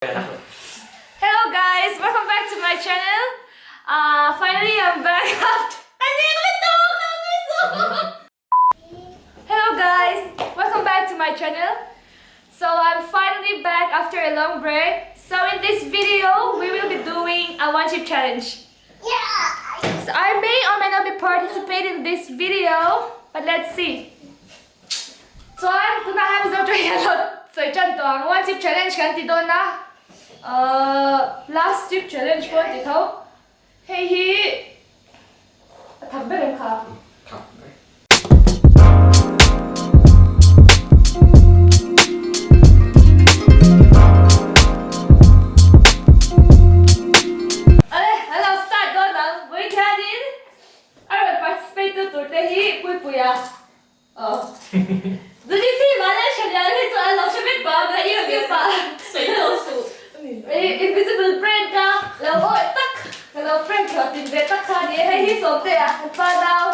Hello guys, welcome back to my channel. Uh, finally I'm back after Hello guys, welcome back to my channel. So I'm finally back after a long break. So in this video, we will be doing a one chip challenge. Yeah. So I may or may not be participating in this video, but let's see. Chuan tunah hian Mizo tawng hian lo sawi tan tawh ang, one chip challenge kan ti dawn a, ahh last chip challenge pawh an ti tho, hei hi a thak ber em kha? Thak ber. Ale, an lo start dawn ang, vawiin hianin a rawn participate tu tur te hi Puipuia. Invisible prank ka lo awih tak ka lo prank hlawh tin ve tak kha a ni e hei hi sawmte ah kan pa nau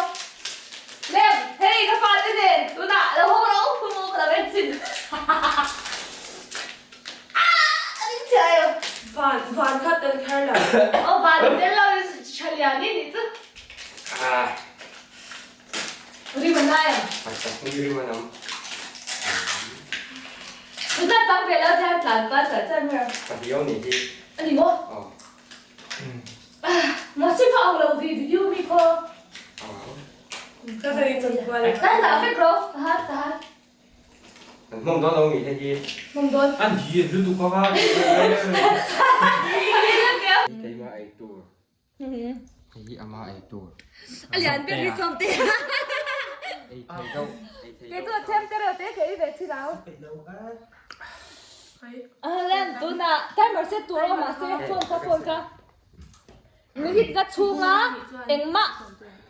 lem hei ka fa te nen tunah lo haw ro hu maw ka lo en chin ah a ring chhia eo Van van kha tel kher lo. Aw van tel lo tha lian i nih chu. Rim a nai ang. Rim a nam. Tuna tam ve lo hian tlan kual char char mai ang. Ka hiau ni hi. A ni maw? Aw. Mahse kha ang lo vi video mi khaw. Aw. Ka thei chawt kual. Tan dah vek ro. Tahan tahan. An hmawm dawn lo mi hei hi. Hmawm dawn. An hi lutuk a kha. Keimah ei tur. Hei hi ama ei tur. A lian ber hi sawm te. Ei thei deuh. Ei thei deuh. Kei chu a them te reuh te ka ei ve thin ang. Ahlan tunah timer set tur a awm mahse phone kha phone kha minute nga chhunga engmah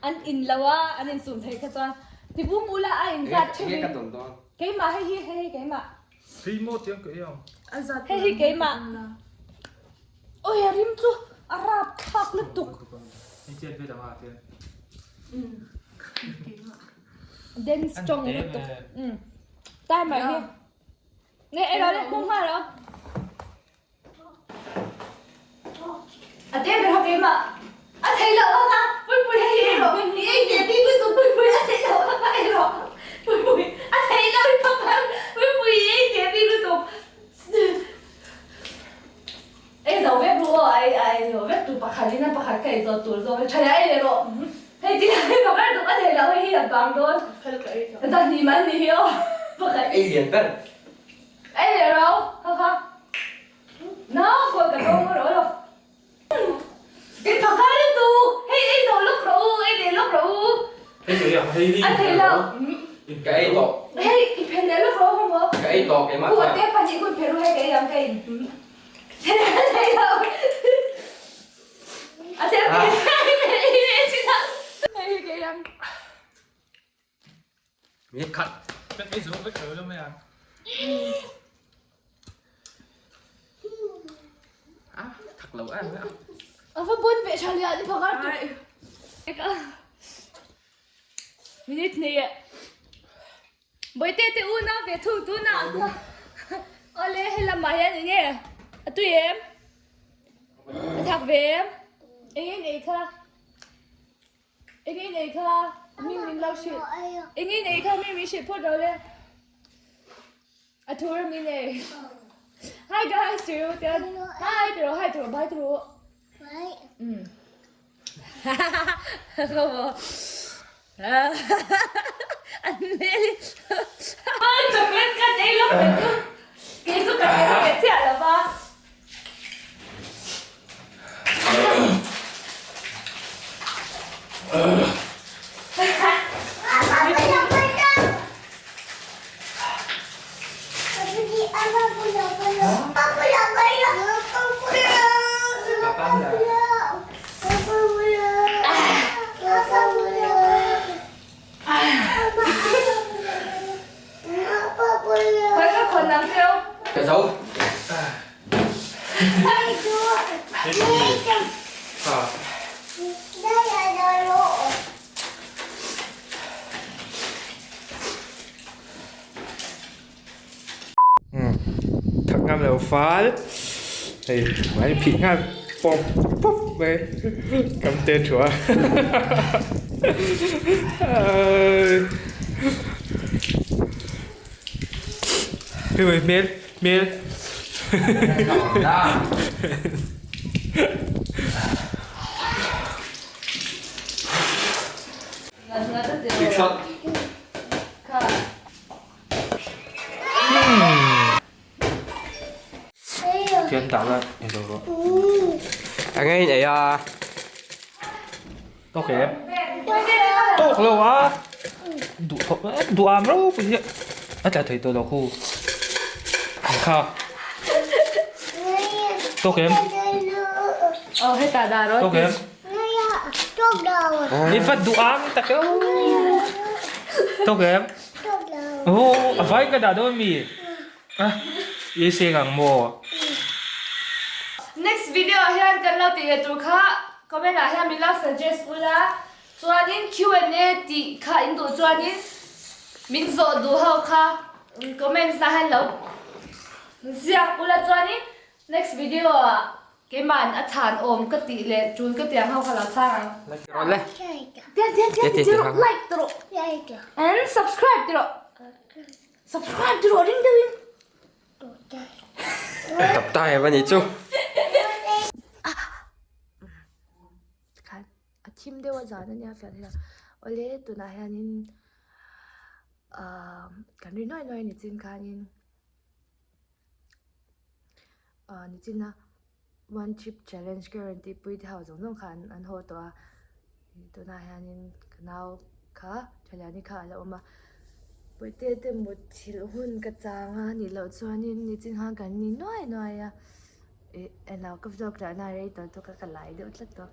an in lo a an insum thei kha chuan tibung ula a inzat Enge ka tawn dawn. Keimah hei hi hei hi keimah. Hei maw tiang ka ei ang. Hei hi keimah. Oi a rim chu a rap thlak lutuk. Hei chet ve dang ah tian. Den strong lutuk. Timer hi. Nge ei rawh le hmung nghal rawh. A te ber ho keimah. A thei loh ang a, Puipui hei hi ei rawh. I ei teh bik lutuk Puipui a thei loh ang a ei rawh. Puipui a thei loh i pakhat Puipui i ei teh bik lutuk. Ei zo vek ru aw ai ai zo vek tur pakhat in a pakhat ka ei zawt tur zawk tha leh ei leh rawh. Hei ti lai pakhat duh a thei loh hei hi a bang dawn. Zahnih man ni hi aw pakhat. Ei lian ber. Ei leh rawh kha kha. Nau kawi ka dawng rawh lo. I phakar lutuk hei ei zo lawk rawh u ei leh lawk rawh u. Hei ka ei ang hei hi A thei lo. Ka ei tawh. Hei i phen leh lawk rawh u maw. Ka ei tawh keimah chuan. Ku te pahnih ku i phen ru hei ka ei ang ka in. A thei lo. A thei lo. Hei hi ka ei ang. Mi khat. Kan ei zo vek lo lo mai ang. Ah, thak lo em a. A va bon ve tha lian i phakar tu. Minute nei e. Boite te u na ve thung tu na. Ole he lamah hian enge a tui em? A thak ve em? Enge nei kha? Enge nei kha min min lo hrilh. Enge nei kha min min hrilh phawt ro le. A thur mi nei. Hi guys, tiru tian. Hi tiru, hi tiru, bye tiru. Bye. Không An mel. Ôi, chocolate ka ei lawk te chu. Kei chu ka ei ve chiah lo va. Khoi ka khawn nang teu. Ka zo. Thak ngam lo fal. Hei mai phih nghal pawp pawp mai kam te thu a hei mai hmel hmel Tian dah la ilo rawh. A ngei nei a. Tawk em? Tawk lo a. Duh thawk duh am ro pui hi a tla thei tawh lo khu. Kha. Tawk em? Oh heta dah rawh. Tawk em? I va duh am tak e. Tawk em? Oh a vai ka dah dawn mi? Ah i seng ang maw? Next video ah hian kan lo tih leh tur kha comment ah hian min lo suggest ula chuanin Q and A tih kha in duh chuanin min zawh duh ho kha comments ah hian lo ziak ula chuanin next video ah Keima'n a chhan awm ka tih leh tul ka tiang ho kha lo chhang ang. Like rawh le. Tiang tiang tiang ti rawh like ti rawh and subscribe ti rawh subscribe ti rawh ring deuh in. Tap ta em ani chu. Khan a thim deuh a zan ania fiah thei lo awle tunah hianin ah kan ri nuai nuai a ni chin khanin. Ah nichina one chip challenge ka rawn tihpui te ho zawng zawng kha an haw tawh a tunah hianin ka nau kha Thaliani kha a la awm a Puite te mut thilh hun ka chang a nih loh chuanin nichin khan kan ni nuai nuai a ih englo ka vlog lah na rei tawh tawk a ka lai deuh tlat tawh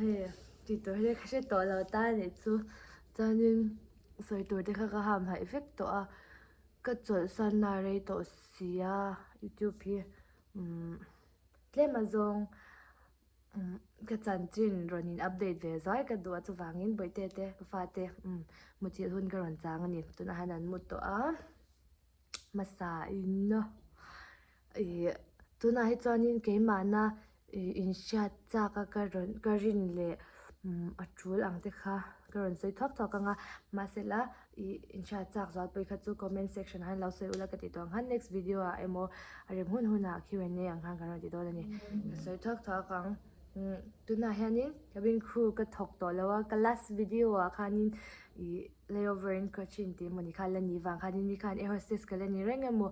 hei tih tur hi ka hre tawh lo ta a nih chu chuanin sawi tur te kha ka hamhaih vek tawh a. Ka chawlhsan a rei tawh si a, youtube hi umm tlem azawng umm ka chanchin rawn in update ve zuai ka duh a chuvangin bawihte te ka fate umm muthilh hun ka rawn chang a ni tunah hian an mu tawh a hmasa in ih tunah hi chuanin keimahna ih inhriat chak a ka rawn ka rin leh umm a tul ang te kha ka rawn sawi thuak thuak ang a mahsela ih inhriat chak zual pawh kha chu comment section ah hian lo sawi ula ka tih tawh ang khan next video ah emaw a rem hun hun ah Q and A ang khan kan rawn ti dawn a ni ka sawi thuak thuak ang umm tunah hianin cabin crew ka thawk tawh lo a ka last video ah khanin ih layover in Cochin tih emaw ni kha la ni vang khanin mi khan air hostess ka la ni reng emaw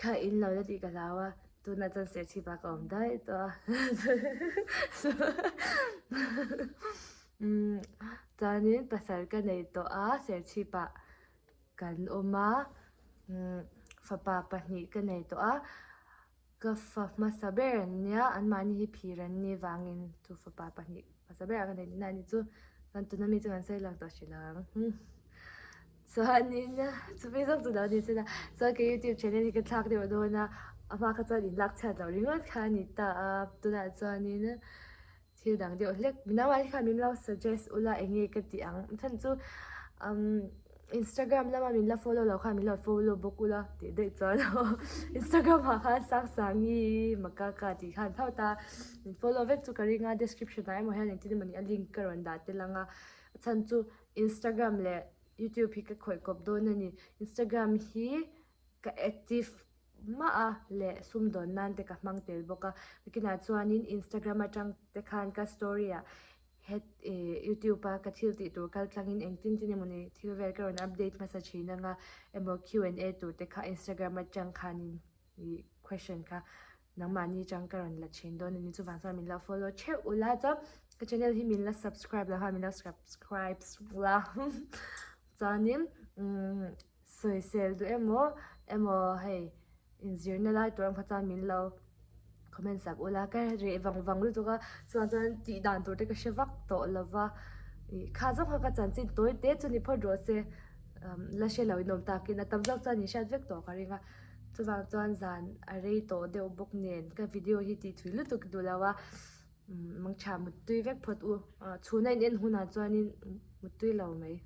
kha in lo la tih ka hlau a. Tunah chuan serchhip ah ka awm daih tawh a umm chuanin pasal ka nei tawh a serchhip ah kan awm a umm fapa pahnih ka nei tawh a ka fa hmasa ber an nia anmahni hi phir an nih vangin chu fapa pahnih hmasa ber ah ka nei tihna a ni chu chuan tuna mi chu kan sawi lang tawh hrih lo ang. Chuanin chumi zawk chu lo ni se la chuan ka youtube channel hi ka thlak deuh dawn a a hma kha chuan in lak chhiat loh ringawt kha a ni ta a tunah chuanin thil dang deuh hlek min nauah te khan min lo suggest ula eng nge ka tih ang chhan chu umm instagram lama min la follow loh khan min lo follow bawk ula tih daih chuan instagram ah khan Sangsangi Makaka tih khan phauh ta min follow vek chu ka ring a description ah emaw hian engtin emawni a link ka rawn dah tel ang a chhan chu Instagram leh YouTube hi ka khawih kawp dawn a ni. Instagram hi ka active mah a leh sumdawn nan te ka hmang tel bawk a. Nakinah chuanin Instagram atang te khan ka story ah het ih YouTube a ka thil tih tur kal tlangin engtin tin emawni thil vel ka rawn update hmasa thin anga emaw Q and A tur te kha Instagram atang khanin ih question kha Nangmahni chang ka rawn la thin dawn a ni chuvang chuan min lo follow theuh ula chuan ka channel hi min la subscribe lo khan min lo subscribe ula chuanin umm sawisel duh emaw emaw hei inzirna lai tur ang kha chuan min lo comment sak ula ka reh vang vang lutuk a chuvang chuan tih dan tur te ka hre vak tawh lova ih kha zawng kha ka chanchin tawi te chu ni phawt rawh se umm la hre lo in awm takin a tam zawk chuan in hriat vek tawh ka ring a. Chuvang chuan zan a rei tawh deuh bawk nen ka video hi tih thui lutuk duh lo a mangtha muttui vek phawt u chhuna in en hunah chuanin muttui lo mai.